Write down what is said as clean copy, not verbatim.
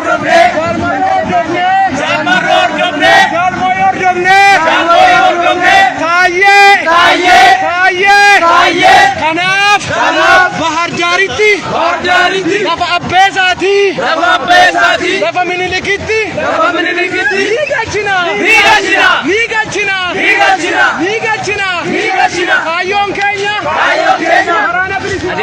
hordofnee. Jaal Marroo hordofnee. Jaal Marroo hordofnee. Jaal Mooyii hordofnee. Jaal Mooyii hordofnee. Taayyee. Taayyee. Taayyee. Taayyee. Kanaaf. Kanaaf. Bahar Daaritti. Bahar Daaritti. Lafa Abbeesaati. Lafa Abbeesaati. Lafa Minilikitti. Lafa Minilikitti. Ni galchina. Ni galchina. Ni galchina. Ni galchina. Ni galchina. Ni galchina. Kaayyoon keenya. Kaayyoon keenya. Waraana bilisummaa.